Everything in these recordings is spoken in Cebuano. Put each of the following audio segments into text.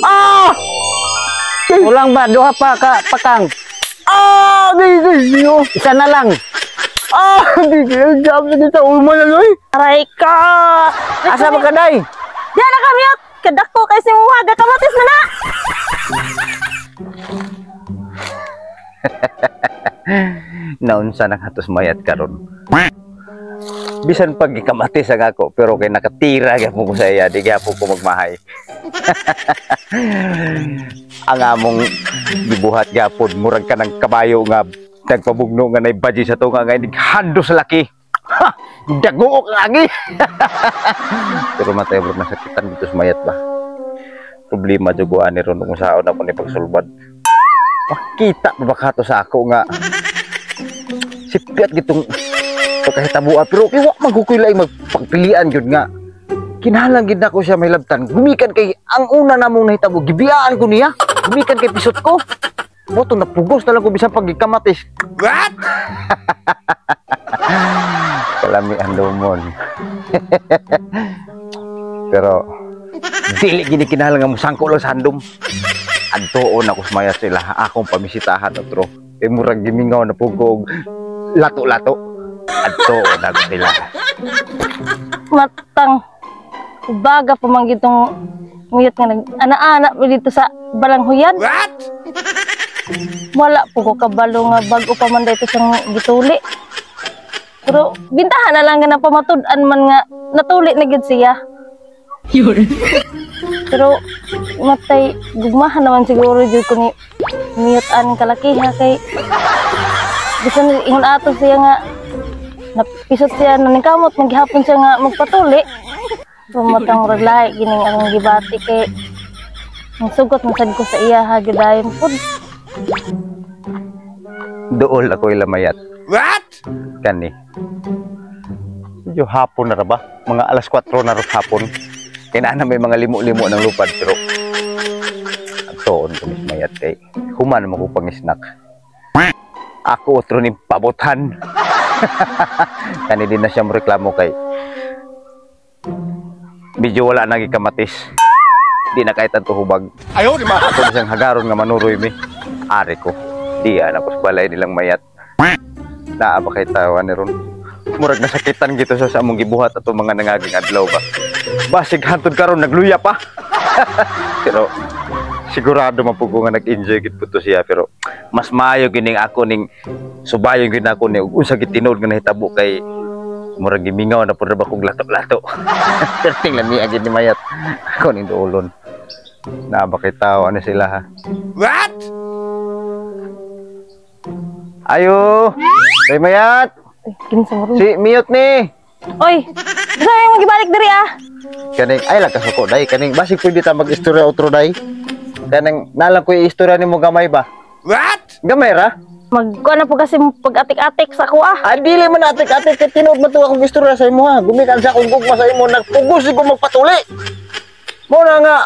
Ah! Kulang ba? Duha pa ka pakang. Ah! Di. Isa na lang. Ah! Di, jam sa kita ulma na loy. Aray ka! Asa ba ka, day? Diyan na kami at kadako kay si Muwaga kamatis na na. Naunsa nang hatos mayat karon. Bisan pag gikamatis ang ako, pero kay nakatira gyapon ko sa iya, di gyapon ko magmahay. Ang among gibuhat gyapon, murag ka ng kabayo nga nagpabugno nga nay badji sa tunga nga hando sa laki. Ha! Daguok ang agi. Pero matay bro, nasakitan dito sa mayat ba. Problema jud ko ani ron kung saon ako ni pagsulbad. Makita ba ba kato sa ako nga sipiat gitong pagkahitabua, pero kay wa man ko laing magpagpilian gyud nga kinahanglan gid nako siya mahilabtan. Gumikan kay ang una namong nahitabo, gibiyaan ko niya. Gumikan kay pisot ko. Moto napugos na lang ko bisan pag gikamatis. What? Kalami ang lumon. Pero dili gini kinahanglan nga mosangko lang sa handom. Adtoon ako sa mayat sila, akong pamisitahan otro. Eh murag gimingaw na pug ko og lato-lato. Adtoon ako sila. Matang ubaga pa man gitong nguyot nga nag ana-ana pa dito sa Balanghuyan. What? Wala po ko kabalo nga bag-o pa man dito siyang gituli. Pero bintahan na lang nga napamatud-an man nga natuli na gid siya. Pero matay gugmahan naman siguro jud ko ni miyot an kalakiha kay bisan ingon ato siya nga napisot siya na ningkamot maghapon siya nga magpatuli. Pumatang murag lahi gining akong gibati kay ang sugot man sad ko sa iya ha gyud pud. Duol ako ila mayat. What? Kani. Medyo hapon na ra ba? Mga alas 4 na ra hapon. Kaya na may mga limo-limo ng lupad pero adtoon ko mis mayat kay human mo ko pang-snack. Ako otro ni pabotan. Kani din na siya mo reklamo kay medyo wala na gikamatis. Di na kahit ang hubag. Ayaw di ma. Ako na siyang hagaron nga manuroy mi. Ari ko. Di ana ko sa balay nilang mayat. Naa ba kay tawa ni ron? Murag nasakitan gito sa among gibuhat ato mga nangaging adlaw ba. Basig hantod karon nagluya pa. Pero sigurado man pud ko nga nag-enjoy gid pud to siya, pero mas maayo gining ako ning subayon gid nako ni ug unsa gid tinuod nga nahitabo kay murag gimingaw na pud ra ba kog lato-lato. Perting lang niya gid ni mayat. Ako ning duolon. Naa ba kay tawo ano sila ha? What? Ayo, kay mayat. Ay, kinsa mo ron? Si mute ni. Oy, sa imong gibalik diri ah. Kaning ay lang kasuko day, kaning basig pwede ta mag-istorya otro day. Kaning nalang ko istorya nimo gamay ba? What? Gamay ra? Magkuan na po kasi pag-atik-atik sa ako ah. Ah, dili man atik-atik kay tinuod man to akong istorya sa imo ha. Gumikan sa akong gugma sa imo, nagpugos ko magpatuli. Mo na nga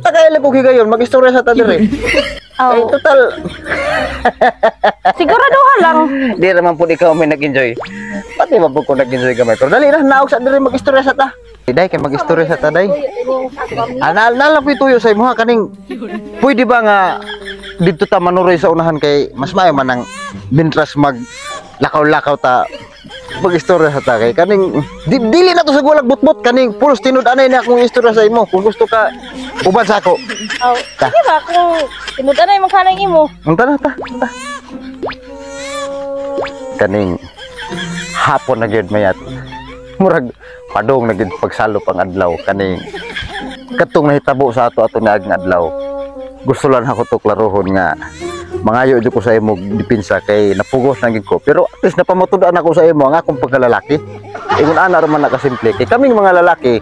tagay ko higayon mag-istorya sa ta diri. Aw, Ay total siguraduha lang. di ra man pud ikaw may nag-enjoy. Pati man pud ko nag-enjoy gamay. Pero dali na naog sa diri mag-istorya sa ta. Day kay mag-istorya sa ta day. Ah, nalang ko ituyo sa imo ha kaning pwede ba nga didto ta manuroy sa unahan kay mas maayo man ang mintras mag lakaw-lakaw ta mag-istorya sa ta kay kaning dili na to sa gulag butbut kaning pulos tinud anay na akong istorya sa imo kung gusto ka uban sa ako. Aw, sige ba kung tinud-anay man kanang imo. Ang tara ta, ta. Kaning hapon na gyud mayat. Murag padong na gyud pagsalo pang adlaw kaning katong nahitabo sa ato ato niaging adlaw. Gusto lang ako to klarohon nga mangayo jud ko sa imo depensa kay napugos na gyud ko, pero at least napamatud-an ako sa imo ang akong pagkalalaki. Ingon ana ra man nakasimple kay kaming mga lalaki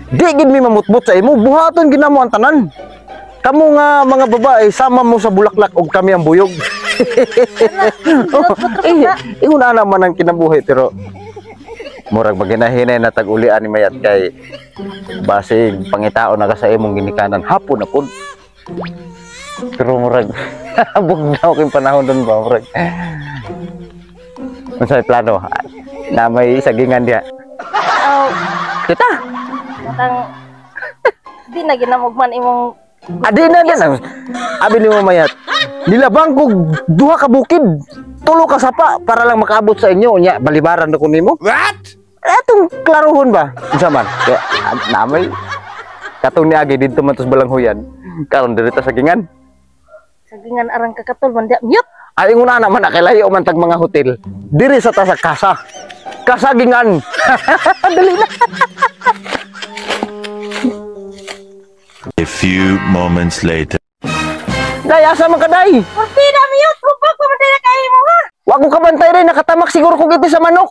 di gid mi mamutbot sa imo, buhaton gid namo ang tanan. Kamo nga mga babae sama mo sa bulaklak og kami ang buyog. Eh, ingon ana man ang kinabuhi, pero murag maginahinay na tag-ulian ni mayat kay basig pangitaon na ka sa imong ginikanan hapon na pud. Pero murag bugnaw kay panahon dun ba murag. Unsay plano? Na may sagingan diha. Aw, Kita. matang Di na ginamugman imong Adi na din. Abi ni mo mayat. Nilabang ko duha ka bukid. Tulo ka sapa para lang makaabot sa inyo. Nya balibaran na ko nimo. What? Atong klarohon ba? Unsa man? Kaya namay katong niagi didto man tos balanghuyan. Karon diri ta sa gingan. Sagingan arang kakatol man di mute. Ay nguna naman na kay layo man tag mga hotel. Diri sa ta sa kasa. Kasagingan. Dali na. A few moments later. Day, asa man ka day? Purpida mute, hubag pa man dili kay mo ha. Wa ko kabantay rin, nakatamak siguro kog iti sa manok.